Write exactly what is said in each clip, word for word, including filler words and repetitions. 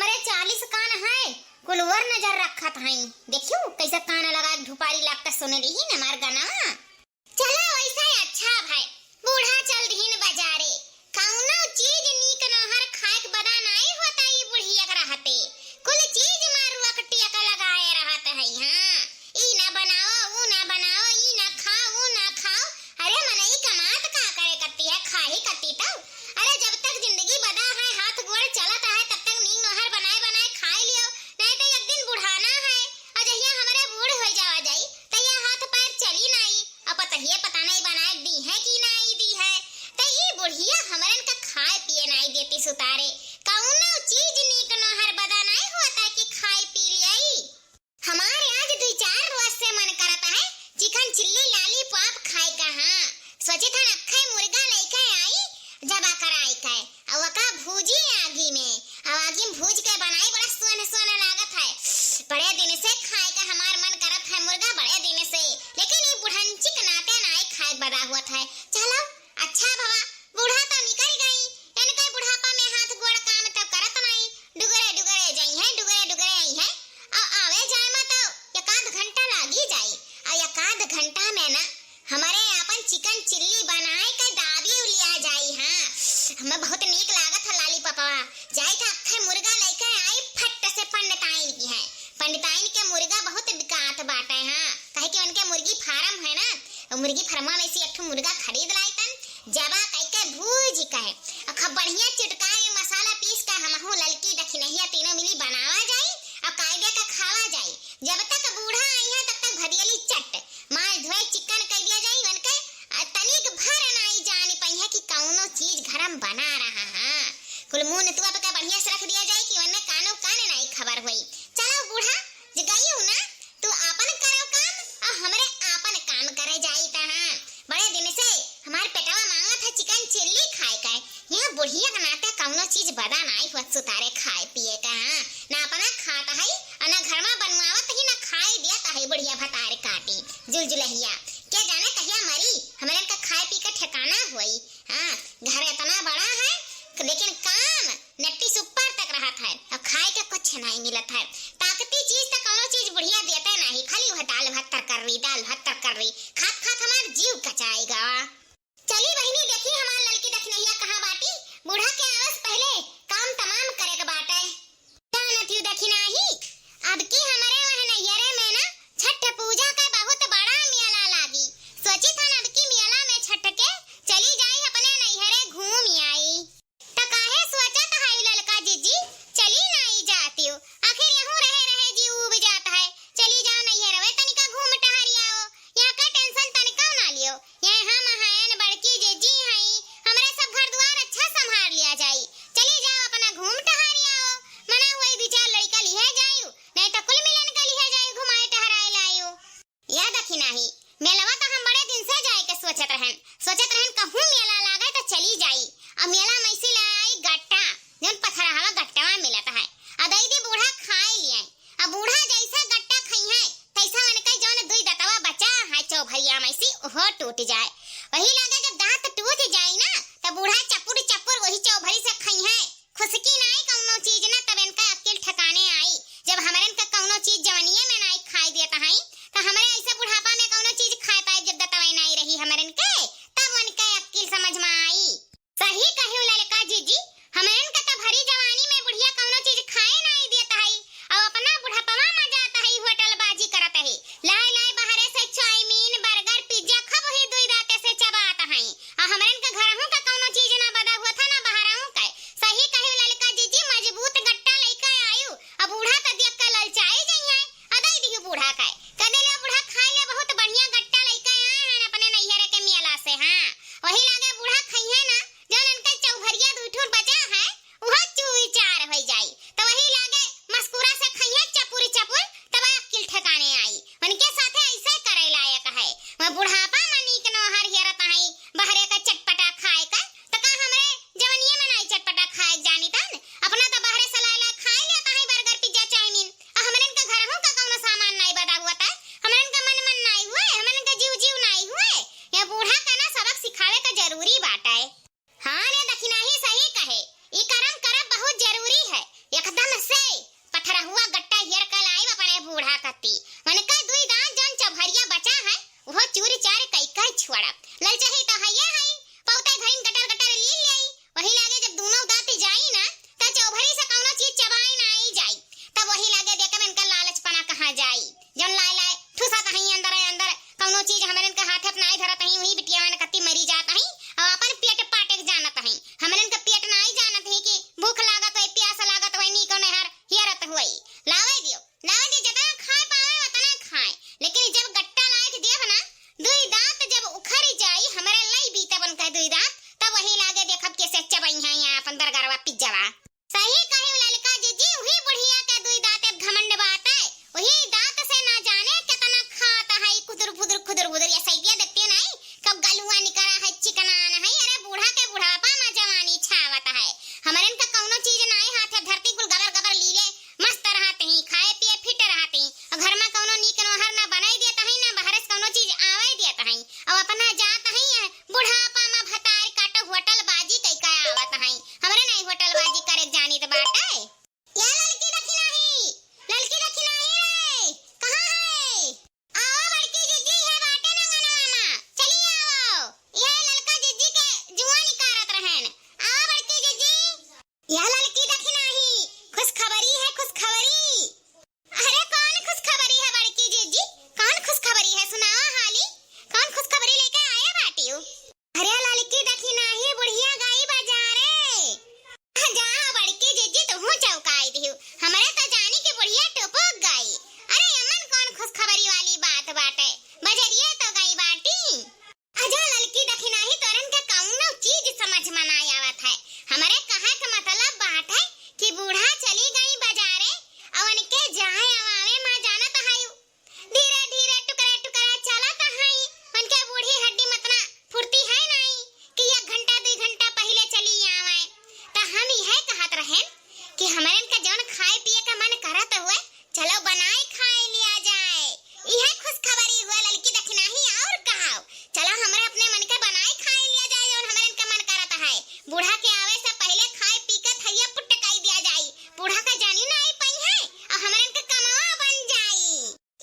अरे चालीस कान है, कुल ओर नजर रखत हई। देखियो कैसे कान लगा के धुपारी लाग के सुने रही न हमार गनवा। चला वैसे अच्छा भाई, बूढ़ा चल दिहिन बजारे। कौनो चीज नीक नोहर खाए के बदा नाई होता ई बुढ़िया के रहते। कुल चीज मारुआ के टियका लगाए रहत है। हाँ, ई ना बनाओ, ऊ ना बनाओ, ई ना खाओ, ऊ ना खाओ। अरे मनई कमात का करे कत्ती है, खाही कत्ती तौ। अरे जब तक जिंदगी बदा है, हाथ गोड़ चलत है, तब तक नीक नोहर बनाए बनाए खाए लियो, नहीं तो एक दिन बुढ़ाना है। और जहिया हमरे बूढ़ हो जावा जाई, तहिया हाथ पैर चली नाई। अब पतहिए पता नहीं बनाए दी है कि नाई दी है, तो ई बुढ़िया हमरन का खाए पिए नाई देती सुतारे। कौनो चीज नीक नोहर बदा नाई होता कि खाए पी लियाई। हमारे आज दुई चार रोज से मन करत है चिकन चिल्ली लॉलीपॉप खाए का। हाँ, सोचित हन अक्खे मुर्गा लइके आई, जबा कराई के, और ओका भूजी आगी में, और आगी में भूज के बनाई, बड़ा सोन सोन लागत है। बड़े दिन से खाए का हमार मन करत है मुर्गा, बड़े दिन से, लेकिन ई बुढ़ंची के नाते नाई खाए बदा होत है। चलो, अच्छा भवा, बूढ़ा तो निकल गई, इनके बुढ़ापा में हाथ गोड़ काम तो करत नाई, डुगरे डुगरे जाई है, डुगरे डुगरे आई है, और आवे जाए में तो एक आध घंटा लागी जाई, और एक आध घंटा में ना हमारे आपन चिकन चिल्ली बनाए के दाबी लिया जाई। हाँ, हमें बहुत नीक लागत है लॉलीपॉपवा। जाई था अक्खे मुर्गा लइके आई, फट से पंडिताइन की है, पंडिताइन के मुर्गा बहुत बिकात बाटे। हाँ, काहे कि उनके मुर्गी फार्म है ना, तो मुर्गी फार्मा में से एक ठो मुर्गा खरीद लाई तन, जबा कइके भूज के, और खूब बढ़िया चुटकाए मसाला पीस के हमहू ललकी दखिनहिया तीनों मिली बनावा जाई, और कायदे का खावा जाई। जब तक बूढ़ा आई है, तब तक भदियली चट, मार धोए चिकन कर दिया जाई उनके, आ तनिक भर नाई जान पइहे कि कौनो चीज घर में बना रहा है। कुल मुंह नितुआ पे का बढ़िया से रख दिया जाई कि उनमें कानो कान नाई खबर होई। चलो बूढ़ा, जे गई हूँ ना, तू आपन करो काम, और हमरे आपन काम करे जाई तहाँ। बड़े दिन से हमार पेटवा मांगत है चिकन चिल्ली खाए के। यहाँ बुढ़िया के नाते कौनो चीज बदा नाई हुआ सुतारे खाए पिए के। हाँ, ना अपना खात है, और ना घर में बनवावत ही, ना खाए दिया, ताही बुढ़िया भतार काटी जुलजुलहिया। के जाने कहिया मरी, हमरन का खाए पी के ठिकाना होई। हाँ, घर इतना बड़ा है, लेकिन काम नट्टी से ऊपर तक रहत है, और खाए के कुछ नहीं मिलत है। ताकती चीज तो कौनो चीज बुढ़िया देते नहीं, खाली वह दाल भात तरकारी, दाल भात तरकारी खात खात हमार जीव कचाएगा। चली बहिनी, देखी हमार ललकी दखिनहिया कहाँ बाटी। बूढ़ा के आवस पहले काम तमाम करे के बाटे। जानत हूँ दखिनाही, अब की हमरे वह नैहरे में ना छठ पूजा का बहुत बड़ा मेला लागी। सोची था अब की मेला में छठ के चली जाई अपने नैहरे घूम आई। त काहे सोचत हई ललका जीजी, चली नाई जातियो? आखिर यहूँ रहे रहे जी ऊब जात है। चली जाओ नैहरवे, तनिका घूम टहरी आओ, यहाँ का टेंशन तनिका ना लियो। यहाँ हम हयन बड़की जीजी हई, हमरे सब घर दुआर अच्छा संभार लिया जाई। चली जाओ अपना घूम टहरी आओ, मना हुई दू चार लड़का लिहे जायु, नहीं तो कुल मिलन का लिहे जायु, घुमाए टहराए लायु। या दखिनाही, मेलवा त हम बड़े दिन से जाए के सोचत रहन, सोचत रहन कहूँ मेला लागे त चली जाई। अब मेला में से ले आई गट्टा, जौन पथरहवा गट्टवा मिलत है, अब दई दी बूढ़ा खाए लिए। अब बूढ़ा जैसा गट्टा खई है, तैसा उनके जौन दुई दतवा बचा है चौभरिया में से, ओहो टूट जाए। वही लगे जब दांत टूट जाई ना, तब बूढ़ा चपुर चपुर वही चौभरी से खई है। खुसकी नाई कौनो चीज ना, तब इनका अक्किल ठिकाने आई। जब हमरन का कौनो चीज जवनिये में नाई खाई देत हई, त हमरे ऐसे बुढ़ापा में कौनो चीज खाए पाए जब दतवाई नाई रही हमरन के, तब उनके अक्किल समझ में आई। सही कहियो ललका जीजी, हमरन का त भरी जवानी में बुढ़िया कौनो चीज खाए नाई देत हई, और अपना बुढ़ापवा में जात हई होटल बाजी करत हई, लाए लाए बाहरे से चाउमीन, बर्गर, पिज्जा खूब ही दुई दांते से चबात हई। आ हमरन का घरहू का कौनो चीज ना बदा हुआ था ना बाहरहू का। सही कहे ललका जीजी, मजबूत गट्टा लइका आयु, अब बूढ़ा त देख के ललचाई जइहैं। अदई दिहु बूढ़ा का, कह देले बूढ़ा खाए ले बहुत कती। मन का दुई दांत जौन चौभरिया बचा है, उहो चूर चार कई कई छोड़ब। ललचही तो हइये हई, पौते घरिन गटर गटर लील लेई। वही लागे जब दूनौ दांत जाई ना, त चौभरी से कौनो चीज चबाई नाई जाई। तब वही लागे देखब इनका लालचपना कहाँ जाई। जौन लाए लाए ठुसत हई अंदर अंदर, कौनो चीज हमरन के हाथे पे नाई धरत हई, वही बिटियावन कत्ती मरी जात हई, और अपन पेट पाटे के जानत हई। हमरन के पेट नाई जानत हई कि भूख लागत होई, प्यास लागत होई, नी कौनो हर हियरत होई। लावे दियो, लावे दियो, जितना खाए पावे उतना खाए, लेकिन जब गट्टा लाए के दियब ना, दुई दांत जब उखरी जाई, हमरे लई बीतबन कह दुई दांत, तब वही लागे देखब कैसे चबई हैं यहाँ अपन बरगरवा पिज्जवा। सही कहे ललका जीजी, वही बुढ़िया के दुई दांत अब घमंड बात है, वही दांत से ना जाने कितना खात है, खुदुर फुदुर, खुदुर फुदुर, ये सैतिया देखते नहीं, कब गलुआ निकरा है, चिकनान है। अरे बूढ़ा के बुढ़ापा में जवानी छावत है, हमरन का कौनो चीज नाई हाथे धरती कुल गबर गबर लीले, मस्त रहत ही, खाए पिए फिट रहत ही, और घर में कौनो नीक नोहर ना बनाई देत हई, ना बाहर से कौनो चीज आवे देत हई, और अपना जात हई बुढ़ापा में भतार काटो होटल बाजी कई का आवत हई। हमरे नहीं होटल बाजी करे जानी त बाटे। या ललकी दखिनाही, ललकी दखिनाही रे, कहाँ है? आओ बड़की जीजी, है बाटे नंगनवा में, चली आओ। यह ललका जीजी के जुआ निकारत रहन। आओ बड़की जीजी। या ललकी दखिनाही, खुशखबरी है, खुशखबरी। अरे कौन खुशखबरी है बड़की जीजी? कौन खुशखबरी है? सुनाओ हाली, कौन खुशखबरी लेके आए बाटियो? अरे ललकी दखिनाही, बुढ़िया गई बाजारे। जा बड़की जीजी, तुहू चौंकाई दिहू। हमरे तो जानी कि बुढ़िया टुपुक गई। अरे अमन कौन खुशखबरी वाली बात बाटे? बजरिया तो गई बाटी। अजा ललकी दखिनाही, तोरन के कौनो चीज समझ में ना आवत है। हमरे कहे के मतलब बात है कि बूढ़ा चली गई बाजारे, और उनके जाए आवे में जानत है, धीरे धीरे टुकड़ा टुकड़ा चलत है। उनके बूढ़ी हड्डी में अतना फुर्ती है नहीं कि एक घंटा दुई घंटा पहले चली आवे। त हम यह कहत रहेन कि हमरन का जौन खाए पिए का मन करत हुए, चलो बनाए खाए लिया जाए। इहे खुशखबरी हुआ ललकी दखिनाही, और कहाओ। चलो हमरे अपने मन के बनाए खाए लिया जाए, जौन हमरन के मन करत है। बूढ़ा के आवे से पहले खाए पी के थरिया पुट्ट कई दिया जाई। बूढ़ा का जानी ना आई पई है, और हमरन के कमवा बन जाई।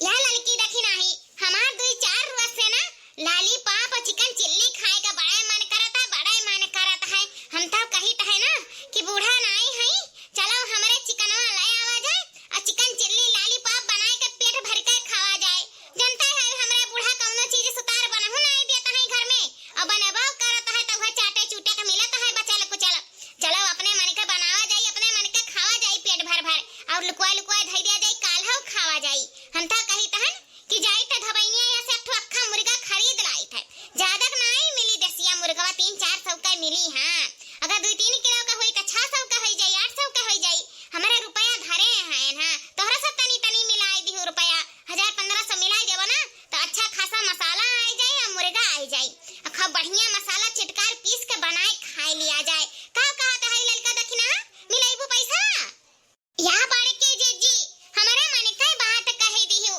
या ललकी दखिनाही, हमार दुई चार रोज से ना लॉलीपॉप और चिकन चिल्ली खाए का बड़ा मन करत है, बड़ा मन करत है। हम तो कहित है ना कि बूढ़ा नाई है, चलो हमरे चिकनवा ले आवा जाए और चिकन चिल्ली लॉलीपॉप बनाए के पेट भर के खावा जाए। जनता है हमरे बूढ़ा कौनो चीज सुतार बनहु नाई देत है घर में, और बनबो करत है तो वह चाटे चूटे के मिलत है बचल कुचल। चलो अपने मन के बनावा जाई, अपने मन के खावा जाई पेट भर भर, और लुकवा लुकवा धई दिया जाई, काल्हौ खावा जाई। हम तो कहित हन कि जाई त धबैनिया या से एक ठो अक्खा मुर्गा खरीद लाई थे। ज्यादा के नाई मिली देसिया मुर्गवा, तीन चार सौ का मिली। हाँ, अगर दुई तीन किलो का होई त छह सौ का होई जाई, आठ सौ का होई जाई। हमरे रुपया धरे हैं ना, तोहरा से तनी तनी मिलाई दिहू रुपया, हजार पन्द्रह सौ मिलाई देबो ना, त अच्छा खासा मसाला आई जाई और मुर्गा आई जाई, और खूब बढ़िया मसाला चिटकार पीस के बनाए खाए लिया जाए। का कहत है ललका दखिना, मिलाइबू पैसा? या बड़की जीजी, हमरे मन के बात कही दिहू।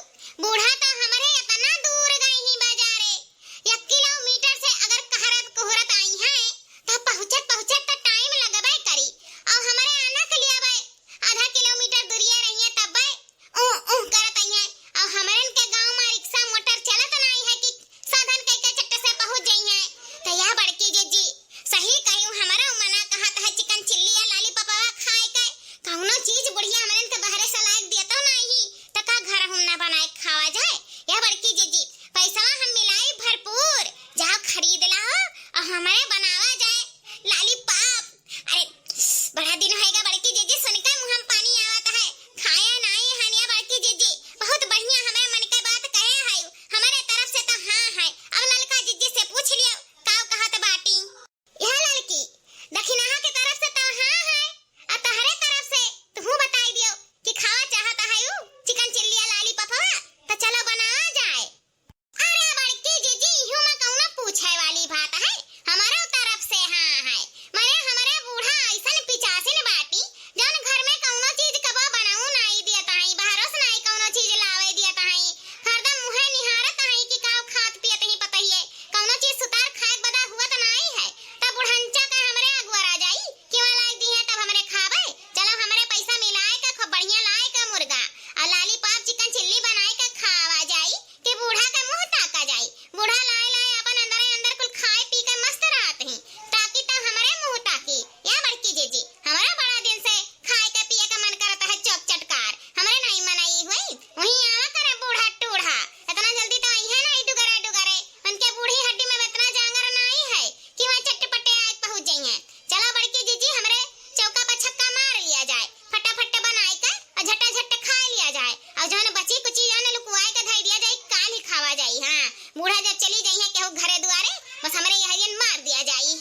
जौन बची कुची जौन लुकुआए के धइ दिया जाई, काल ही खावा जाई। हाँ, बूढ़ा जब चली जाई है केहू घरे दुआरे, बस हमरे यहरियन मार दिया जाई।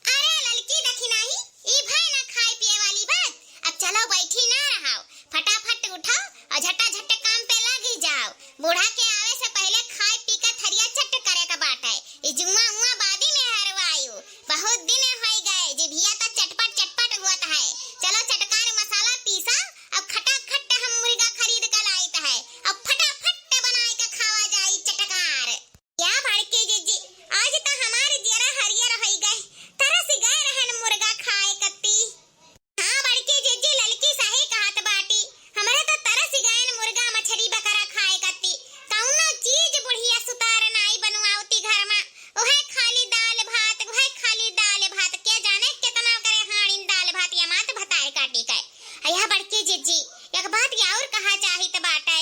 अरे ललकी दखिनाही, ई भय ना खाए पिए वाली बात। अब चलो बैठी ना रहाओ, फटाफट उठाओ और झटा झट काम पे लागी जाओ। बूढ़ा के आवे से पहले खाए पी के थरिया चट करे के बाटे। ई जुआ उआ बादी में हरवायु, बहुत दिन होई गए, जिभिया त चटपट चटपट हुअत है। चलो चटकार मसाला पीसा, अब खटाखट हम मुर्गा खरीद के लाइत है, अब फटाफट बनाए के खावा जाई चटकार। या बड़की जिज्जी, आज त हमार जियरा हरियर होई गए, तरस गए रहन मुर्गा खाए कत्ती। हाँ बड़की जिज्जी, ललकी सही कहत बाटी, हमरे त तरस गएन मुर्गा मछरी बकरा खाए कत्ती। कौनो चीज बुढ़िया सुतार नाई बनवावती घर मा, उहे खाली दाल भात, उहे खाली दाल भात, के जाने केतना करे हाड़िन दाल भात या मात भतार काटी के। अया बड़की जिज्जी, एक बात और कहा चाहित बाटे।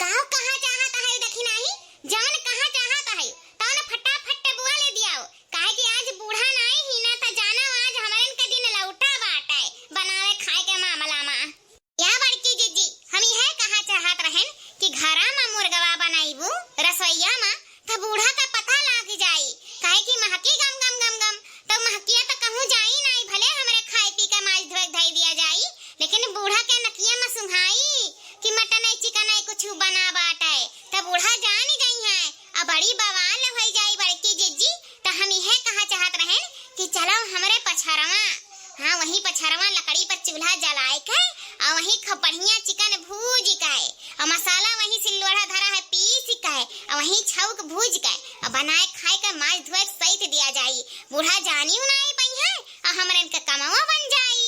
काव कहा चाहत है दखिनाही, जवन कहा चाहत है, तवन फटाफट बोल दियाओ, काहे कि आज बूढ़ा नाई ही ना, त जानो आज हमरन के दिन लौटा बाटे बनावे खाए के मामला मा। या बड़की जिज्जी, हम यह कहा चाहत रहन कि घरा मा मुर्गवा बनाईबू रसोईया मा, त बूढ़ा का पता लाग जाई, काहे कि महकी गम गम गम गम, त महकिया त कहूँ जाई नाई, भले हमरे खाए पी के माज धोए धई दिया जाई, लेकिन बूढ़ा के नकिया मा सुंघाई कि मटन है, चिकन है, कुछ बना बाटे, त बूढ़ा जान जाई है, अब बड़ी बवाल होई जाई बड़की जिज्जी। त हम यह कहा चाहत रहन कि चलो हमरे पछरवा, हाँ, वहीं पछरवा लकड़ी पर चूल्हा जलाए के, और वहीं खूब बढ़िया चिकन भूज के, और मसाला वहीं सिल्लोढ़ा धरा है पीस के, और वहीं छौक भूज के, और बनाए खाए के माज धोए सहित दिया जाई। बूढ़ा जानियो ना आई पई है, और हमरन के कमवा बन जाई।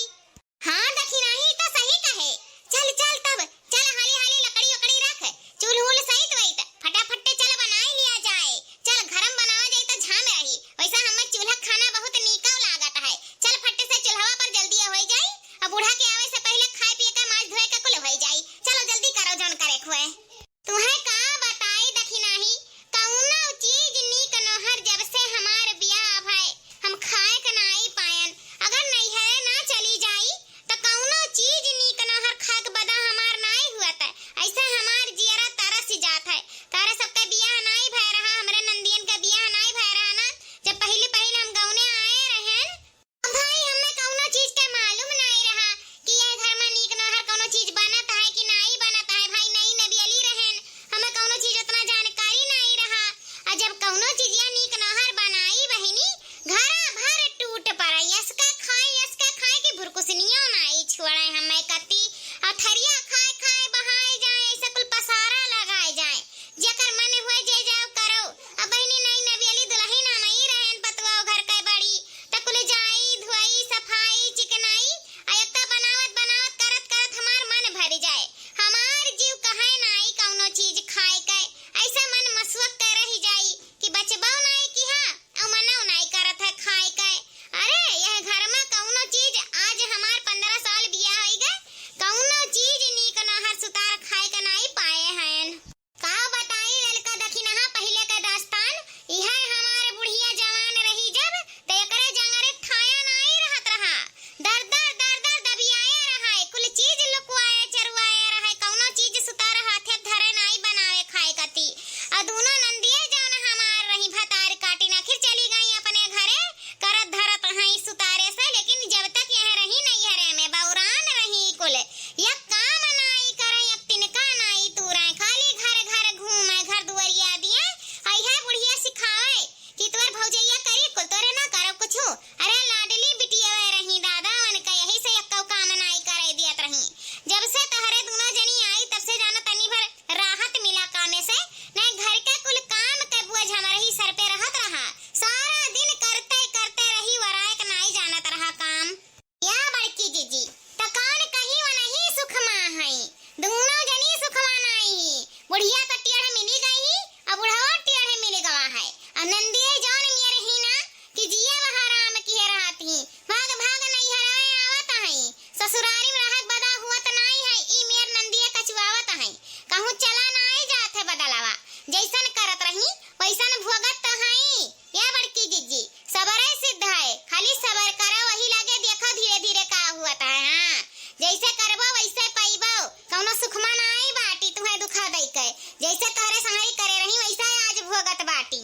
हाँ दखिनाही त सही कहे। चल चल तब, चल हाली हाली लकड़ी उकड़ी रख, चूल्ह उल सहित वहित फटाफट चल बनाए लिया जाए। चल घरम बनावा जाई त झाम रही, वैसा हमें चूल्हा खाना बहुत नीका लागत है। चल फट से चूल्हवा पर जल्दी होई जाई, अब बूढ़ा के आवे से पहले खाए पिए का माज धोए का कुल होई जाई। चलो जल्दी करो जौन करे खोए। तुहे का बताई दखिनाही, कौनो चीज नीक नोहर जब से हमार बियाह भय, हम खाए के नाई पायन। अगर नैहरे ना चली जाई, त कौनो चीज नीक नोहर खाए के बदा हमार नाई हुअत। ऐसे हमार जियरा तरस जात है। तारे सबके बियाह नाई भय रहा, हमरे नंदियन के बियाह नाई भय रहा ना, जब पहले पहले हम गौने आए रहन, भाई, हमें कौनो चीज के मालूम नाई रहा कि यह घर में नीक नहर कौनो चीज बनत है कि नाई बनत है। भाई, नई नबियली रहन, हमें कौनो चीज उतना जानकारी नाई रहा। आ जब कौनो चीजिया नीक नहर बनाई बहिनी, घरा भर टूट पड़े, यसका खाए, यसका खाए कि भुरकुसनियो नाई छोड़े हमें कती। आ थरिया खाए खाए बहाए जाए, ऐसे कुल पसारा लगाए जाए। जेकर मन हुए जे जाओ करो। अब बहिनी नई नबियली दुलहिन हमई रहेन पतुआ घर के बड़ी, त कुल जाई, धुआई, सफाई, चिकनाई, आ एक त बनावत बनावत करत करत हमार मन भर जाए। हमार जीव कहे नाई कौनो चीज खाए के, ऐसे मन मसुअक के रह जाई कि बचबो नाई किहा, अउ मनो नाई करत है खाए के। अरे, यह घर में कौनो चीज, आज हमार पन्द्रह साल बियाह होई गए, कौनो चीज नीक नहर सुतार खाए के नाई पाए हैं। का बताई ललका दखिनहा पहिले के दास्तान, इहे हमार बुढ़िया जवान रही जब, त एकरे जंगरे थाया नाई रहत रहा। दर दर दर दर दबियाए रहा, कुल चीज लुकवाए चरुआए रहा, कौनो चीज सुतार हाथे धरे नाई बनावे खाए कती। आ दूनो नंदिये जौन हमार रही भतार काटिन आखिर चली गई अपने घरे, करत धरत हई सुतारे से, लेकिन जब तक यह रही नैहरे में बौरान रही कुल। एक काम नाई करे, एक तिनका नाई तूरे, खाली घर घर घूमे, घर दुआरिया दिए। अइहे बुढ़िया सिखावे कि तोर भौजैया करी कुल, तोरे ना करो कुछु। अरे लाडली बिटिया रही दादा, उनका यही से एक्को काम नाई करे दियत रही। जब से तहरे दूनो जनी आई, तब से जाना तनी भर राहत मिला कामे से, नहीं घर के कुल काम के बोझ हमरे ही सर पे रहत रहा। सारा दिन करते करते रही, वरायक नाई जानत रहा काम। या बड़की जिज्जी, त कौन कही वनही सुखमा हई, दूनो जनी सुखमा नाई ही। बुढ़िया त टेढ़ मिली गई ही, अब बुढ़वा टेढ़ मिल गवा है। अब नंदिये जौन मियर ही ना कि जिया वह राम किहे रहत ही, भाग भाग नैहरवे आवत हई, ससुरारी में रहक बदा हुअत नाई है, ई मियर नंदिये कचुआवत हई, कहूँ चला नाई जात है बदलवा, जैसन करत रही वैसन भोगत त हई। या बड़की जिज्जी, सबरे सिद्ध है, खाली सबर करो, वही लगे देखो धीरे धीरे का हुअत है। हाँ, जैसे करबो वैसे पइबो, कौनो सुखमा नाई बाटी। जैसे तोहरे संगरी करे रही, वैसा आज भोगत बाटी।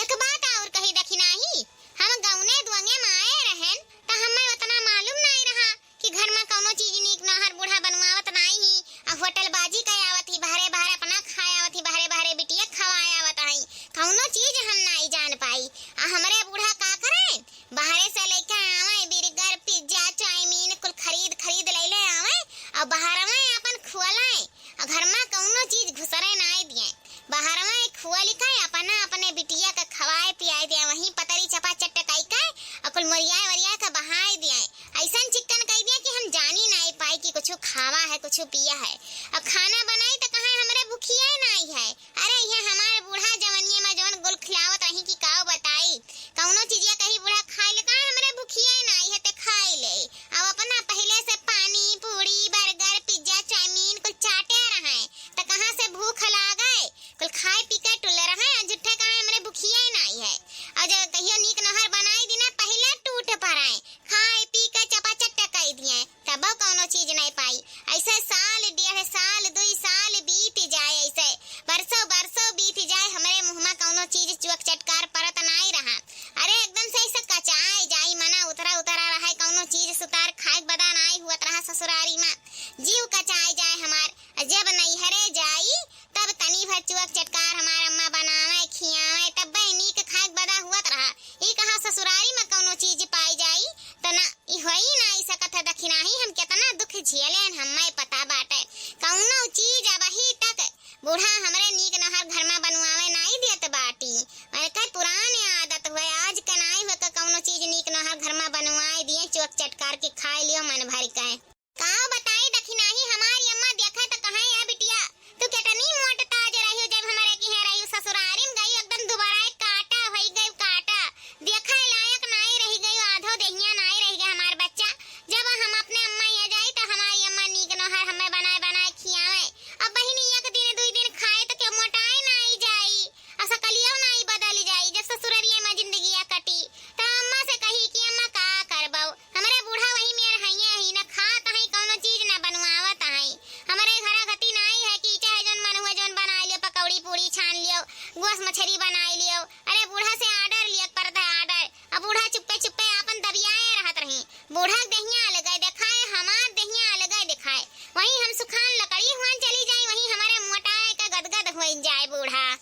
एक बात और कही दखिनाही, हम गौने दुआंगे मा आए रहेन, त हमें उतना मालूम नाई रहा कि घर मा कौनो चीज नीक नहर बूढ़ा बनवावत नाई ही, आ होटल बाजी कै आवत ही, बहरे बहरे अपना खाए आवत ही, बहरे बहरे बिटिया खवाए आवत ही, कौनो चीज हम नाई जान पाई। आ हमरे बूढ़ा का करे, बहरे से लेके आवे, बर्गर, पिज्जा, चाउमीन कुल खरीद खरीद ले ले आवे, और बहरवे अपन खुआले, और घर मा कौनो चीज घुसरे नाई दिए। बहरवा एक हुआ लिखा है, अपना अपने बिटिया का खवाए पियाए दिया, वहीं पतरी चपा चट्ट कई के, और कुल मोरियाए वरियाए का बहाए दिया। ऐसन चिक्कन कई दिया कि हम जानी नाई पाई कि कुछ खावा है, कुछ पिया है। अब खाना बनाई त कहे हमरे भुखिया नाई है। अरे ये हमारे बूढ़ा जवनिया मा जवन गुल खिलावत रही कि काव बताई, कौनो चीजिया कही बूढ़ा खाए ले, कहे हमरे भुखिया नाई है ते खाए ले। अब अपना पहले से पानी, पूरी, बर्गर, पिज्जा, चाउमीन कुल चाटे रहे, त कहाँ से भूख लागे? कुल खाए पी के टुल्ले रहे, आ झूठे कहे हमरे भुखिया नाई है। और जब कहियो नीक नहर बनाई दी ना, पहले टूट पड़े, खाए पी के चपाचट कई दिए, तबो कौनो चीज नहीं पाई। ऐसे साल, डेढ़ साल, दुई साल बीत जाए, ऐसे बरसों बरसों बीत जाए, हमरे मुँह मा कौनो चीज चुअक चटकार परत नाई रहा। अरे एकदम से ऐसे कचाए जाई, मना उतरा उतरा रहे, कौनो चीज सुतार खाए बदा नाई हुअत रहा ससुरारी मा, जीव कचाए जाए हमार। जब नैहरे जाई, तब तनी भर चुअक चटकार हमार अम्मा बनावे, खियावे, तब्बे नीक खाए बदा हुअत रहा। ई कहा ससुरारी मा कौनो चीज पाई जाई, त ना, ई होई नाई सकत है। दखिनाही हम केतना दुख झेलेन, हम्मे पता बाटे। कौनो चीज अबही तक बूढ़ा हमरे नीक नहर घर मा बनवावे नाई देत बाटी। एकर पुरान आदत हुए, आज के नाई हुए के कौनो चीज नीक नहर घर मा बनवाए दिए, चुअक चटकार के खाए लियो मन भर के। का बताई दखिनाही, हमारी अम्मा देखे त कहे, "ए बिटिया, तू केतनी मोट ताज रही, जब हमरे किहे रही, ससुरारी में गई एकदम दुबराए काटा होई गई, काटा, देखे लायक नाई रही गई, आधो देहिया नाई रही गई हमार बच्चा।" जब हम अपने अम्मा यहाँ जाई त हमारी अम्मा नीक नोहर हमें बनाए बनाए खियावे। अब बहिनी एक दिन दुई दिन खाए त के मोटाए नाई जाई, आ सकलियो नाई बदल जाई। जब ससुररिये में जिंदगिया कटी त अम्मा से कही कि अम्मा का करबो, हमरे बूढ़ा वही मेर हइये ही, न खात हई, कौनो चीज न बनवावत हई। हमरे घरा गति नाई है कि चाहे जौन मन हुए जौन बनाए लियो, पकौड़ी पूड़ी छान लियो, गोस मछरी बनाए लियो। अरे बूढ़ा से order लियो पड़त है, order। अब बूढ़ा चुप्पे चुप्पे आपन दबियाए रहत रही। बूढ़ा के देहिया अलगे देखाए, हमार देहिया अलगे देखाए। वहीं हम सुखान लकड़ी हुआन चली जाए, वहीं हमारे मोटाए के गदगद हो जाए बूढ़ा।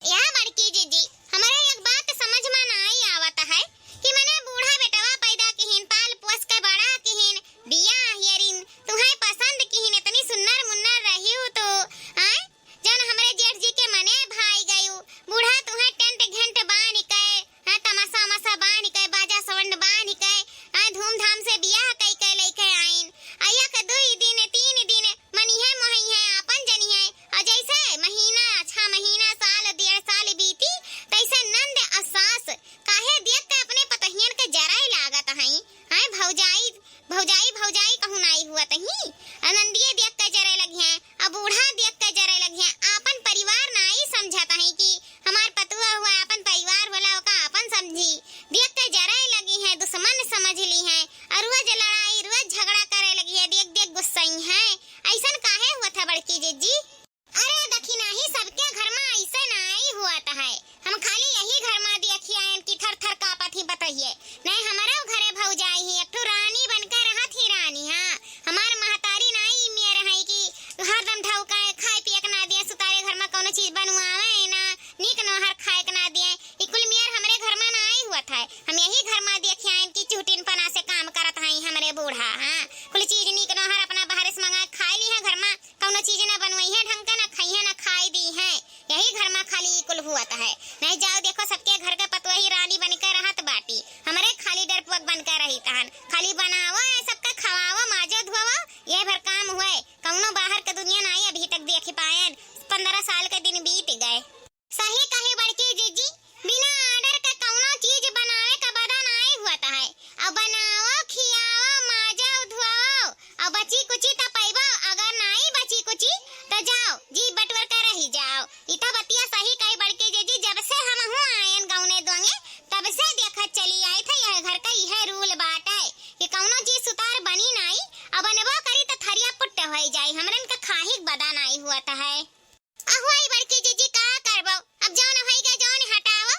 या बड़की जीजी, हमरे एक बात समझ में नाई आवत है कि मने बूढ़ा बेटवा पैदा किहिन, पाल पोस के बड़ा किहिन, बियाह हेरिन, तुहें पसंद किहिन, इतनी सुन्नर मुन्नर रही हो तो, आय? जौन हमरे जेठ जी के मने भाई गयू, बूढ़ा तुहें tent घंट बांध के, हाँ, तमाशा उमाशा बांध के, बाजा sound बांध के, हाँ, धूमधाम से बियाह कई के लइके आइन। आ एक दुई दिन, तीन दिन, मनिहे मोहिहे आपन जनिहे। और जैसे महीना, छह महीना, साल, डेढ़ साल बीती, तैसे नंद और सास काहे देख के अपने पतोहियन के जराए लागत हई? हैं भौजाई, भौजाई, भौजाई कहूँ नाई हुअत ही। आ नंदिये देख के जरे लगिहे, आ बूढ़ा देख के जरे लगिहे। आपन परिवार नाई समझत हई कि हमार पतुआ हुआ, आपन परिवार होला, ओका आपन समझी। देख के जरे लगिहे, दुश्मन समझ लिहे, और रोज लड़ाई, रोज झगड़ा करे लगिहे, देख देख गुस्सइहे। ऐसन काहे हुअत है बड़की जीजी? अरे दखिनाही, सबके घर मा ऐसे नाई हुअत है। हम खाली यही घर मा देखी आयन कि थर थर कांपत ही पतोहिये। नहीं, हमरे घरे भौजाई ही, एक ठो रानी बन के रहत ही रानी। हाँ, हमार महतारी नाई मेर है कि हरदम ढौकाए, खाए पिए के ना दिए, सुतारे घर मा कौनो चीज बनवावे ना, नीक नोहर खाए के ना दिए। ई कुल मेर हमरे घर मा नाई हुअत है। हम यही घर मा देखी आयन कि चुहटिन पना से काम करत हई हमरे बूढ़ा। हाँ, कुल चीज नीक नोहर अपना बाहरे से मंगा के खाए लिहे, घर मा कौनो चीज ना बनवइहे ढंग के, ना खइहे, ना खाए दीहे। यही घर मा खाली ई कुल हुअत है। नहीं जाओ देखो, सबके घर के पतोही रानी बन के रहत बाटी, हमरे खाली डरपुअक बन के रहित हन। खाली बनावो, ए सबके खवावो, माजो धोवो, ये भर काम हुए। कौनो बाहर के दुनिया नाई अभी तक देख पायन, पन्द्रह साल के दिन बीत गए। सही कही बड़की जीजी, बिना order के कौनो चीज बनावे का बदा नाई हुअत है। अब बनाओ, खियाओ, माजो, धुआओ, अब बची कुची त पैबो, अगर नाई बची कुची त जाओ, जी बटवर के रही जाओ। ई त बतिया सही कही बड़की जीजी, जब से हम हूँ आयन गौने दोंगे, तब से देखत चली आई थे यह घर का यह rule बाटे कि कौनो चीज सुतार बनी नाई, अब बनबो करी त थरिया पुट्ट होई जाई, हमरन का खाही के बदा नाई हुअत है। अहुआई बड़की जिज्जी, का करबो, अब जौन होई गए, जौन हटाओ।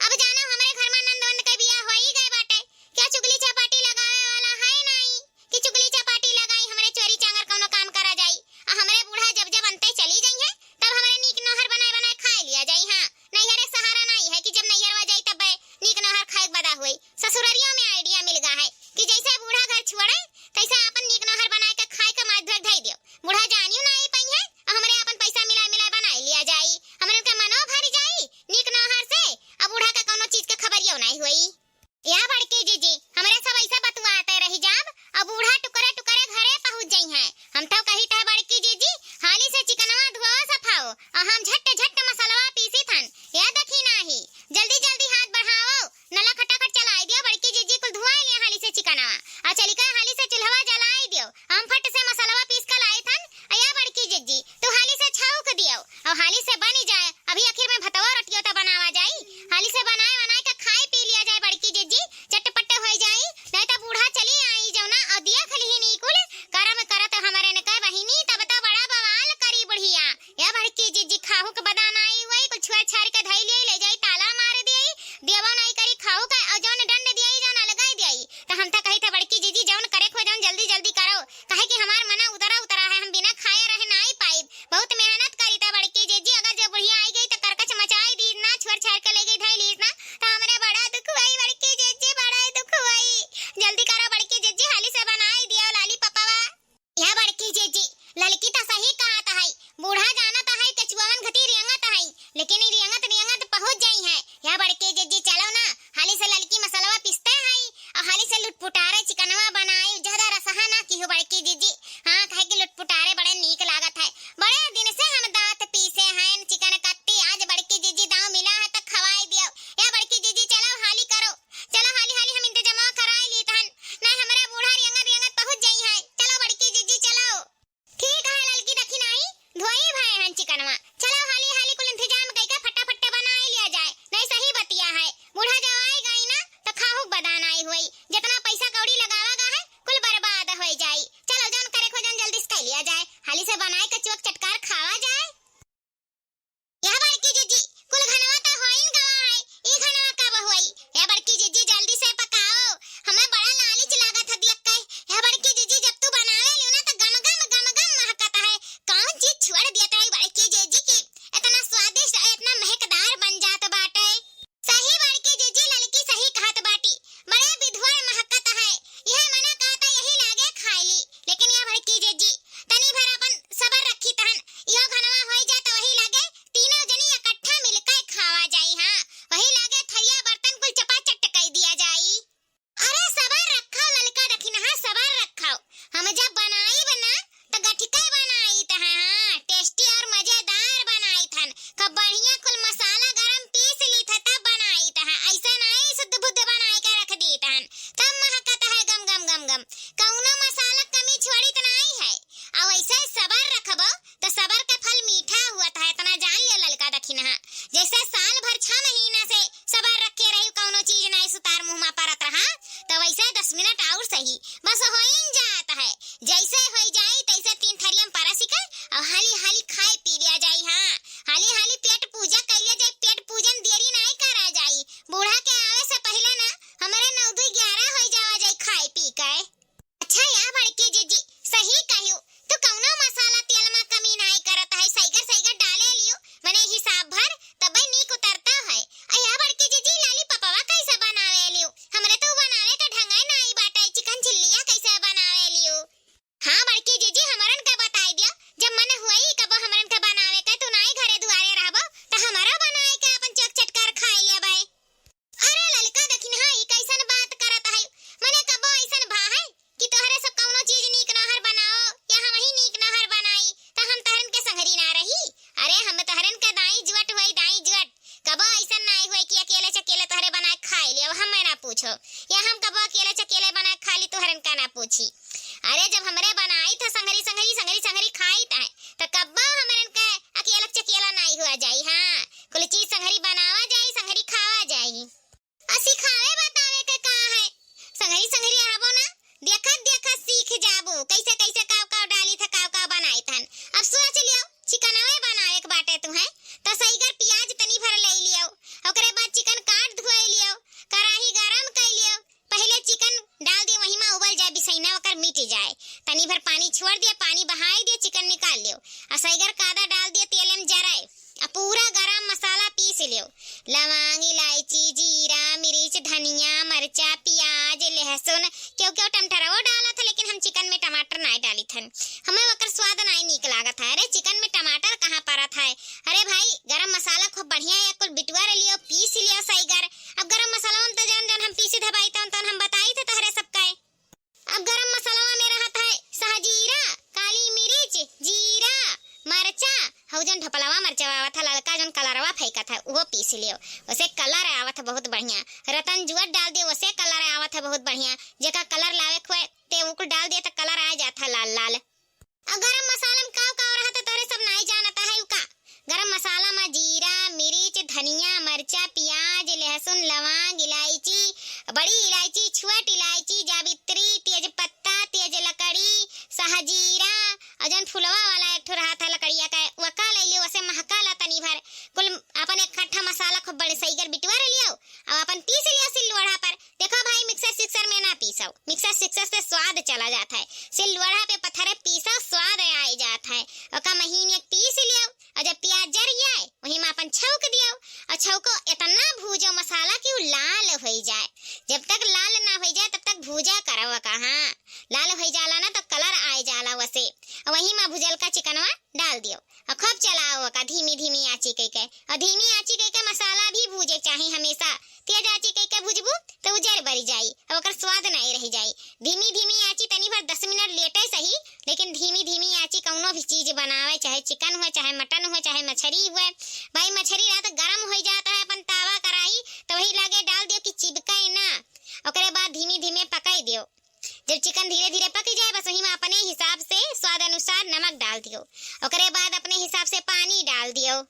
अब जानो, हमरे घर में नंद वंद के बियाह होई गए बाटे, क्या चुगली चपाटी लगावे वाला है नाई कि चुगली चपाटी लगाई, हमरे चोरी चांगर कौनो काम करा जाई। आ हमरे बूढ़ा जब जब अंते चली जाई हैं, तब हमरे नीक नोहर बनाए बनाए खाए लिया जाई। हाँ, नैहरे सहारा नाई है कि जब नैहरवा जाई तब नीक नोहर खाए के बदा हुई। ससुररियों में idea मिल गा है कि जैसे बूढ़ा घर छोड़े, तैसे आपन नीक नोहर बनाए के खाए के माथ धोए के धई दियो। बूढ़ा जानियो ना आई पाई है, और हमरे आपन पैसा मिला मिला बनाए लिया जाई, हमरे के मनो भर जाई नीक नोहर से, अब बूढ़ा के कौनो चीज के खबरियो नाई हुई। या बड़की जिज्जी, हमरे सब ऐसा बतुआते रही जाब, अब बूढ़ा टुकरे टुकरे घरे पहुँच जाई हैं। हम तो कही थे बड़की जिज्जी, हाली से चिकनवा धुआओ सफाओ, और हम झट झट मसलवा पीसी थन। या देखी नाही, जल्दी जल्दी हाथ बढ़ाओ, नला खटाखट चलाई दियो बड़की जिज्जी, कुल धुआई लिया हाली से चिकनवा, और चली के हाली से चूल्हवा जलाई दियो, हम फट से मसलवा पीस के लाई थन। या बड़की जिज्जी, तू हाली से छौंक दियो, और हाली से बनी जाए, अभी आखिर में भतवा रोटियो त बनावा जाई, हाली से बनाए बनाए के खाए पी लिया जाए बड़की जिज्जी, चटपट होई जाई, नहीं तो बूढ़ा चली आई जौना और दिया खलिही नी कुल करम करत हमरे न के बहिनी, तब तो बड़ा बवाल करी बुढ़िया। या बड़की जिज्जी, खाहू के बदान आई हुई, कुल छुआ छार के धई लिए, ले जाई ताला मार दिए, देवा नहीं करी खाहू का, और जौन दंड दिए जौन अलगाई दिए, तो हम तो कही थे बड़की जिज्जी जौन करे खो जौन जल्दी जल्दी करो, काहे कि हमार मना उतरा उतरा है, हम बिना खाए रहे नाई पाइब। बहुत मेहनत करी त बड़की जिज्जी, अगर जब बुढ़िया आई गई त करकच मचाई दी ना, छोड़ छाड़ के ले गई धई लीस ना, त हमरे बड़ा दुख हुई बड़की जिज्जी, बड़ा ही दुख हुई। जल्दी करो बड़की जिज्जी, हाली से बनाई दियो लाली पपवा। या बड़की जिज्जी, ललकी त सही कहत है, बूढ़ा जानत है, केचुआवन घटी रेंगत है, लेकिन ई रेंगत रेंगत पहुँच जाई है। या बड़की जिज्जी, चलो ना, हाली से ललकी मसलवा पीसते हैं, और हाली से लुटपुटारे चिकनवा बनाई, ज्यादा रसहा ना की हो बड़की जिज्जी। हाँ, कहे कि लुटपुटारे बड़े नीक लागत है, बड़े दिन से हम दांत पीसे हैं चिकन कत्ती, आज बड़की जिज्जी दांव मिला है तो खवाई दियो। या बड़की जिज्जी, चलो हाली करो, चलो हाली हाली हम इंतजामवा कराई ली तहन, नहीं हमरे बूढ़ा रेंगत रेंगत पहुँच जाई है। चलो बड़की जिज्जी, चलो। ठीक है ललकी दखिनाई, धोई भए हन चिकनवा। चलो हाली हाली कुल इंतजाम कइके फटाफट बनाए लिया जाए, नहीं सही बतिया है। बूढ़ा जब आई गई ना तो खाहू बदान आई हुई, जितना पैसा कौड़ी लगावा गा है कुल बर्बाद होई जाई। चलो जौन करे खो जौन जल्दी से कर लिया जाए, हाली से बनाए के चोक चटकार खावा जाए। या बड़की जिज्जी, कुल घनवा त होइन गवा है, ई घनवा कब होई? या बड़की जिज्जी, जल्दी से पकाओ, हमें बड़ा लालिच लागत है देख के। या बड़की जिज्जी, जब तू बनावे लियो ना त गम गम गम गम महकत है। कौन चीज छोड़ दिया था बड़की जिज्जी की इतना स्वादिष्ट और इतना महकदार बन जात बाटे? सही बड़की जिज्जी, ललकी सही कहत बाटी, बड़े बिधुआर महकत है। यह मना कहता यही लागे खाए ली, लेकिन या बड़की जिज्जी, तनी भर अपन सबर रखी तहन, इहो घनवा होई जाए त वही लागे तीनों जनी इकट्ठा मिलके खावा जाई। हाँ, वही लागे थरिया बर्तन कुल चपाचट कई दिया जाई। अरे सबर रखो ललका दखिनहा, सबर रखो। हम जब बनाई बना त गठिका बनाई त हाँ, tasty और मजेदार बनाई थन। कब बढ़िया कुल मसाला गरम पीस ली था तब बनाई त हाँ। ऐसा नहीं शुद्ध बुद्ध बनाई के रख दी तहन, तब महकत है गम गम गम गम। कौनो मसाला कमी छोड़ी त नहीं है। और ऐसे सबर रखबो तो सबर का फल मीठा हुआ था, इतना जान लियो ललका दखिनहा। जैसे साल भर छह महीना से सबर रख के रही, कौनो चीज नहीं सुतार मुँह में परत रहा, तो वैसे दस मिनट और सही, बस होइन जात है। जैसे होई जाई तैसे तीन थरिया में परसी के और हाली हाली खाए पी लिया जाई। हाँ, हाली हाली पेट पूजा कर लिया जाई, पेट पूजन देरी नहीं करा जाई। बूढ़ा के आवे से पहले ना हमरे नौ दुई ग्यारह होई जावा जाई खाए पी के। अच्छा या बड़की जिज्जी, सही कहियो, तू कौनो मसाला तेल में कमी नाई करत है, सैगर सैगर डाले लियो, मने हिसाब भर, तबे नीक उतरता है। आ या बड़की जिज्जी, लाली पपवा कैसे बनावे लियो? हमरे तो बनावे का ढंगे नाई बाटे, चिकन चिल्लिया कैसे बनावे लियो? हाँ बड़की जिज्जी, हमरन के बताई दियो, जब मन हुई कबो हमरन के बनावे के, तू नाई घरे दुआरे रहबो, त हमरो बनाई के अपन चोक चटकार खाई लेबै। अरे ललका दखिनहा, ई कैसन बात करत है? मने कबो ऐसन भा है कि तोहरे सब कौनो चीज नीक नहर बनाओ या हम ही नीक नहर बनाई, त हम तहरन के संघरी ना रही? अरे हम तहरन के दाई जुअट हुई, दाई जुअट। कबो ऐसन ना हुई कि अकेले चकेले तोहरे बनाए खाई ले, अब हमें ना पूछो, या हम कबो अकेले चकेले बनाए खा ली, तोहरन का ना पूछी। अरे जब हमरे बनाई था संघरी संघरी संघरी संघरी खाई था, त कब्बो हमरन के अकेला चकेला नाई हुआ जाई। हाँ, कुल चीज संघरी बनावा जाई, संघरी खावा जाई। आ सिखावे बतावे के का है? संघरी संघरी आबो ना, देखत देखत सीख जाबो, कैसे कैसे काव काव डाली था, काव काव बनाई थन। अब सोच लियो, चिकनवे बनावे के बाटे अगर कादा डाल दियो तेल में जराए, आ पूरा गरम मसाला पीस लियो। लवांग, इलायची, जीरा, मिर्च, धनिया, मरचा, पियाज, लहसुन, केहू केहू टमाटरवो डालत है, लेकिन हम चिकन में टमाटर नाय डालित हन। हमें ओकर स्वाद नाय नीक लागत है। अरे, चिकन में टमाटर कहाँ परत है? अरे भाई, गरम मसाला खूब बढ़िया है, कुल बिटुआ लियो, पीस लियो सहीगर। अब गरम मसाला में तो जौन जौन हम पीसी धबाई तौन तौन हम बताई थे तहरे सबके। अब गरम मसालवा में रहत है सहजीरा, काली मिर्च, जीरा, मरचा, हउ जौन ढपलवा मरचवा आवत है, ललका जौन कलरवा फेंकत है, उहो पीस लियो। ओसे कलर आवत है बहुत बढ़िया। रतन जुअर डाल दियो, ओसे कलर आवत है बहुत बढ़िया। जेका कलर लावे के होए, ते उकुल डाल दिए त कलर आ जात है लाल लाल। अब गरम मसाला में काव काव रहत है, तोहरे सब नाई जानत है उ का? गरम मसाला में जीरा, मिर्च, धनिया, मरचा, पियाज, लहसुन, लवांग, इलायची, बड़ी इलायची, छोट इलायची, जावित्री, तेजपत्ता, तेज लकड़ी, सहजीरा, और जौन फुलवा वाला एक ठो रहत है लकड़िया का, वका ले लियो, ओसे महका ला तनी भर। कुल अपन इकट्ठा मसाला खूब बड़े सहीगर बिटुआ लियो, और अपन पीस लियो सिल लोढ़ा पर। देखो भाई, मिक्सर सिक्सर में ना पीसो, मिक्सर सिक्सर से स्वाद चला जात है। सिल लोढ़ा पे पत्थरे पीसो, स्वाद आए जात है। ओका महीन एक पीस लियो, और जब पियाज जर जाए, वही में अपन छौंक दियो, और छौंको इतना भूजो मसाला कि उ लाल हो जाए। जब तक लाल ना हो जाए, तब तक भूजा करो ओका। हाँ, लाल हो जाला ना, तो कलर आए जाला वसे। और वही में भुजल का चिकनवा डाल दियो, और खूब चलाओ ओका धीमी धीमी आँची कई के। और धीमी आँची कई के मसाला भी भूजे के चाही हमेशा। तेज आँची कई के भुजबू तो उ जर बरी जाई, अब ओकर स्वाद नाई रह जाई। धीमी धीमी आँची तनी भर दस मिनट लेटे सही, लेकिन धीमी धीमी आँची कौनो भी चीज बनावे, चाहे चिकन हुए, चाहे मटन हुए, चाहे मछरी हुए। भाई, मछरी रात गरम हो जात है, अपन तावा कराई, तो वही लागे डाल दियो कि चिपके ना। ओकरे बाद धीमी धीमे पकाई दियो। जब चिकन धीरे धीरे पक जाए, बस वही में अपने हिसाब से स्वाद अनुसार नमक डाल दियो। ओकरे बाद अपने हिसाब से पानी डाल दियो।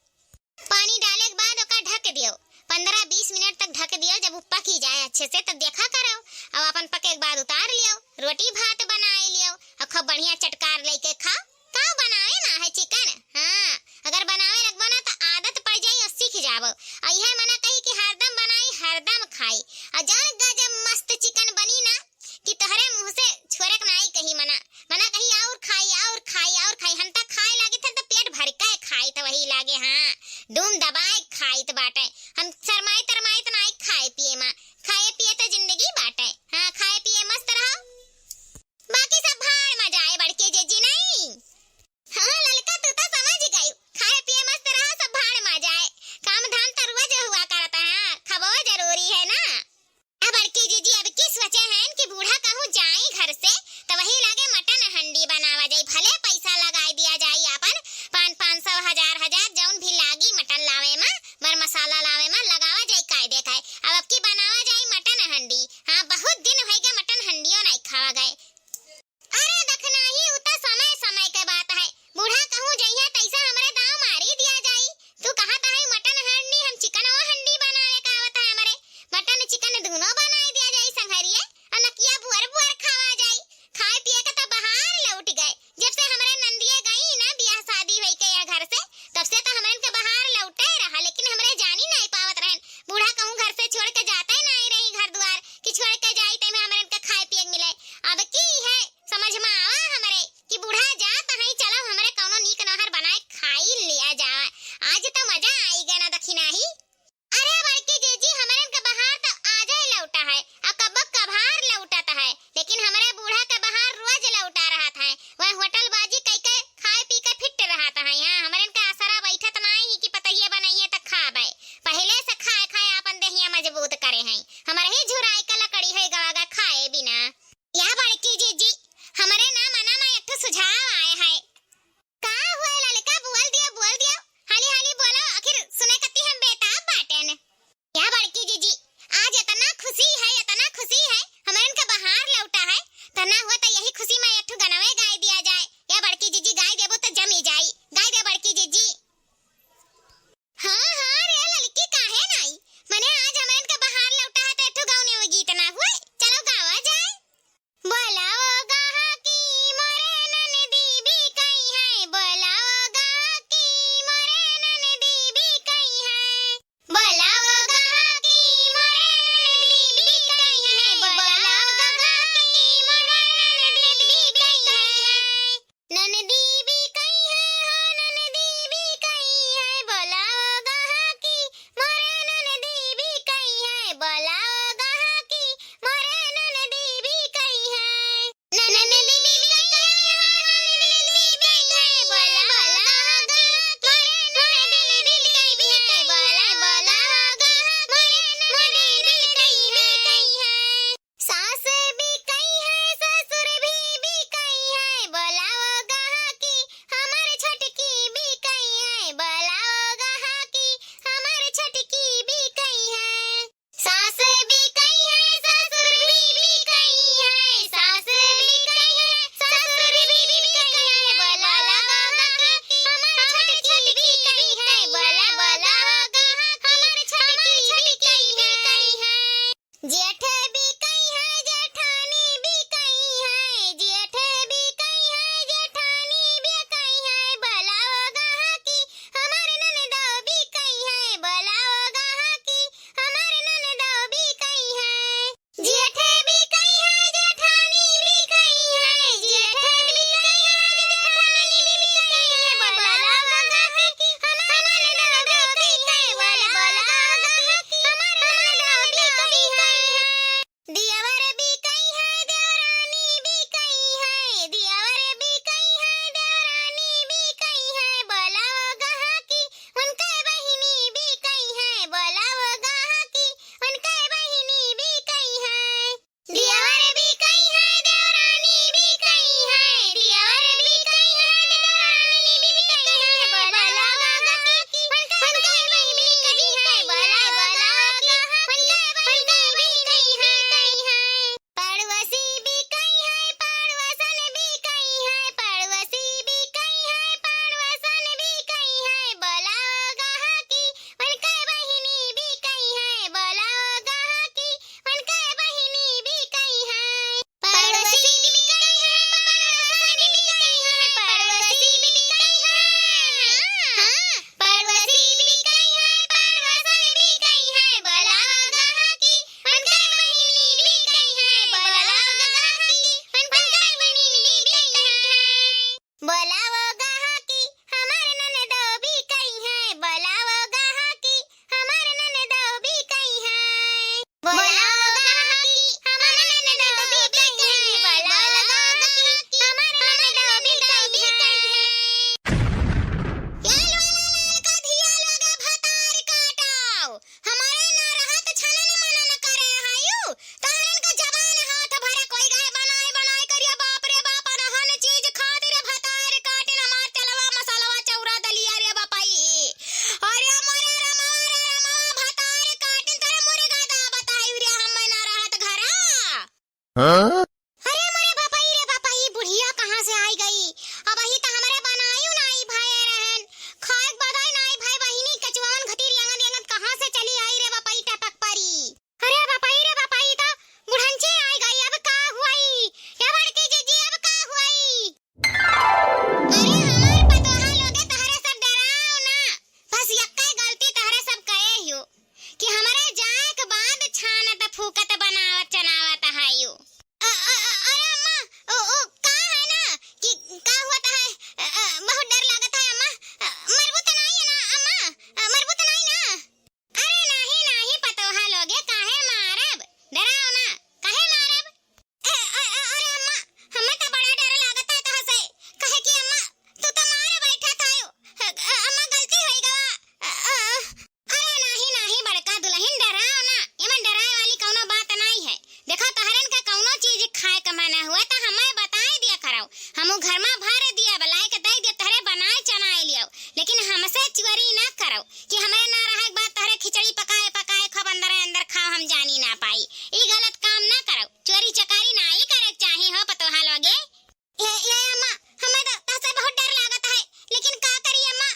पानी डाले के बाद ओका ढक दियो, पन्द्रह बीस मिनट तक ढक दियो। जब उ पकी जाए अच्छे से, तब देखा करो। अब अपन पके के बाद उतार लियो, रोटी भात बनाए लियो, और खूब बढ़िया चटकार लेके खाओ। का बनावे ना है चिकन? हाँ, अगर बनावे लगबो ना, तो आदत पड़ जाई और सीख जाबो। और यह मना कही कि हरदम बनाई, हरदम खाई। और जौन गजब मस्त चिकन बनी ना, कि तोहरे मुँह से छोड़े के नाई कही मना। मना कही, "और खाई, और खाई, और खाई।" हम त खाए लागी थे त पेट भर के खाई त वही लागे, हाँ, डूम दबाए खाई त बाटे। हम शरमाई तरमाई त नाई खाए पिए मा। खाए पिए त जिंदगी बाटे। हाँ, खाए पिए मस्त रहो। बाकी सब भाड़ मा जाए बड़के जेजी नहीं। हाँ, ललका तू त समझ गई। खाए पिए मस्त रहो, सब भाड़ मा जाए। काम धाम त रोज हुआ करता है, हाँ, खबो जरूरी है ना। अब बड़की जीजी अब की सोचे हैं कि बूढ़ा कहूँ जाई घर से, त वही लागे मटन हंडी बनावा जाई, भले पैसा लगाई दिया जाई आपन पाँच, पाँच सौ, हजार, हजार, जौन भी लागी मटन लावे मा, मर मसाला लावे हाँ? अरे मोरे बापई रे बापई, बुढ़िया कहाँ से आई गई? अबही त हमरे बनायु नाई भए रहन, खाएक बदाई नाई भए, बहिनी कचुआवन घटीर यंगत यंगत कहाँ से चली आई रे बापई टपक परी। अरे बापई रे बापई, त बुढ़ंची आई गई, अब का हुआई? ए बड़की जीजी, अब का हुआई? अरे हमार पतोहा लोगे, तहरे सब डराव ना, बस यक्कै गलती तहरे सब कए हियो कि हमरे जाएक बाद छानत फूकत बनावत चनावत हायो। अ, अ, अ, अरे अम्मा, ओ, ओ, का है ना कि का हुआ त है? अ, अ, बहुत डर लागत है अम्मा। अ, मरबू त नाई है ना अम्मा? अ, मरबू त नाई ना? अरे नाही, नाही पतोहा लोगे, काहे मारब? डराव ना, काहे मारब? ए, अ, अ, अरे अम्मा, हमें त बड़ा डर लागत है तोहसे, काहे कि अम्मा, तू त मारे बैठा थायो। अ, अ, अम्मा, गलती होई गवा। अ, अ, अ, अरे नाही, नाही बड़का दुलहिन, डराव ना, एमन डराए वाली कौनो बात नाई है। देखो, तहरन का कौनो चीज खाए का मन हुआ त हमें बताए दिया करौ, हमू घर मा भर दिया, बलाए के दे दिया, तहरे बनाए चनाए लियो, लेकिन हमसे चोरी ना करौ। कि हमरे ना रहे के बाद तहरे खिचड़ी पकाए पकाए खूब अंदरे अंदर खाओ, हम जानी ना पाई। ई गलत काम ना करौ, चोरी चकारी नाई करे के चाही हो पतोहा लोगे। ए, ए अम्मा, हमें त तहसे बहुत डर लागत है, लेकिन का करी अम्मा,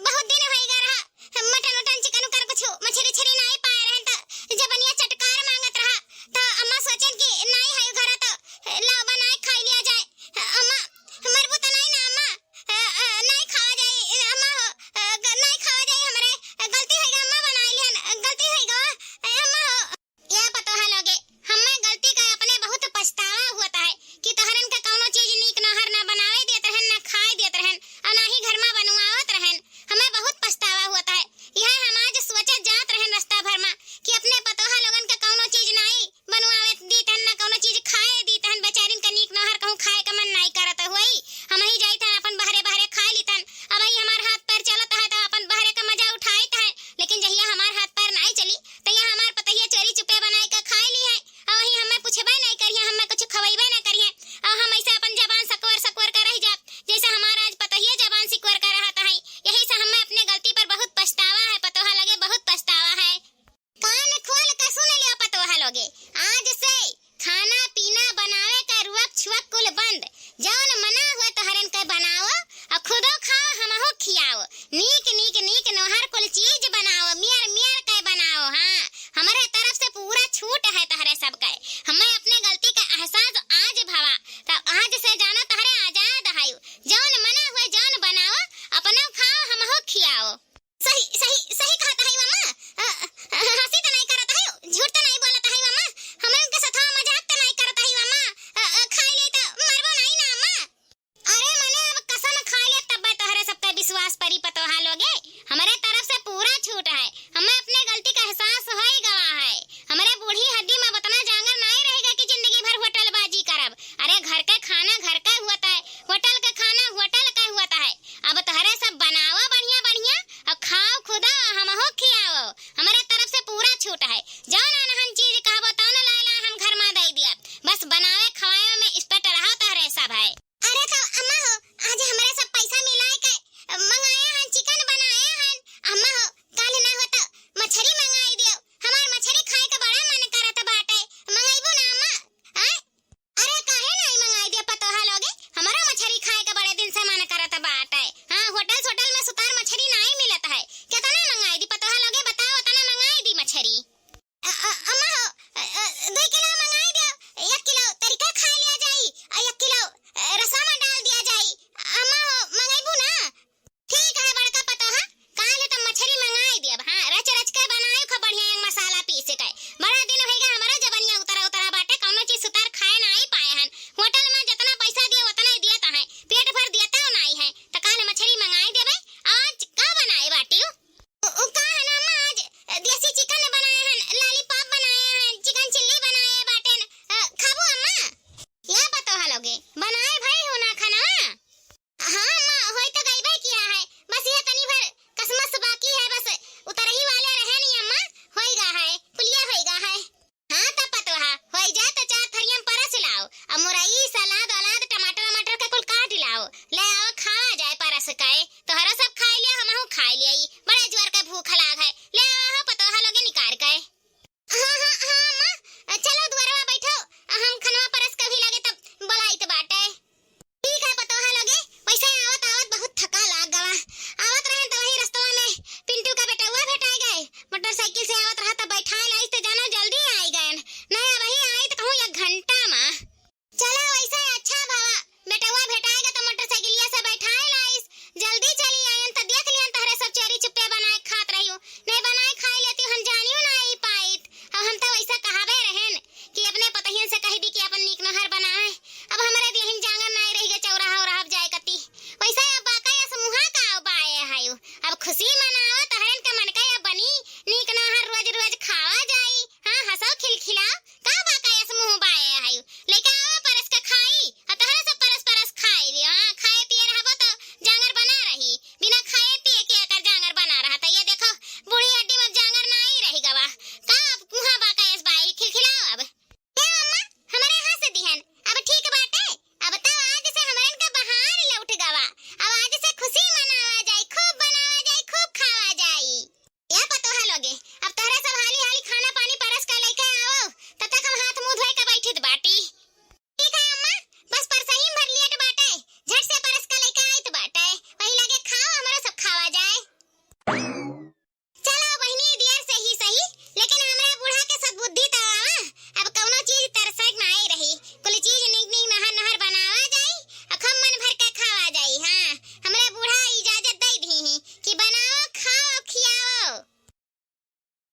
बहुत दिन होई गए रहा, मटन उटन चिकन उकर कुछ मछली छली नाई पाए रहन त जबनिया चटकार मांगत रहा, त अम्मा सोचन कि नाई है घर त लाओ बनाए खाई लिया जाए। अम्मा, मरबू त नाई ना अम्मा? अ, अ, नाई खावा जाई, अम्मा हो, अ, ग-, नाई खावा जाई हमरे, अ, गलती होई गई, अम्मा बनाई लिहन, अ, गलती होई गवा, अ, अम्मा हो। या पतोहा लोगे, हम्मे गलती का अपने बहुत पछतावा हुअत है कि तहरन का कौनो चीज नीक नहर ना बनावे देत रहन, ना खाए देत रहन, और ना ही घर मा बनवावत रहन। हम्मे बहुत पछतावा हुअत है। यह हम आज सोचत जात रहन रास्ता भर मा कि अपने पतोहा लोगन का कौनो चीज नाई बनवावे दीतन, ना कौनो चीज खाए दीतन, बेचारिन का नीक नहर कहूँ खाए का मन नाई करत होई। हमही जाइत हन अपन बहरे बहरे खाए लीतन। अबही हमार हाथ पैर चलत है त अपन बहरे का मजा उठाइत है, लेकिन जहिया हमार हाथ पैर नाई चली, तहिया हमार पतोहिया चोरी चुपे बनाए का खाए ली है। अबही हमें पूछबे नाई करिहे, हमें कुछ खवैबे ना करिहे। अब हम ऐसे अपन जबान सकवर सकवर का रह जाब, जैसे हमार आज पतोहिया जबान सिकवर का रहत है। यही से हमें अपने गलती पर बहुत पछतावा है, पतोहा लोगे बहुत पछतावा है। कान खोल के सुन लियो पतोहा लोगे, आज से खाना पीना बनावे का रुअक छुअक कुल बंद। जौन मना हुआ तोहरन के बनाओ, और खुदो खाओ, हमहू खियाओ। नीक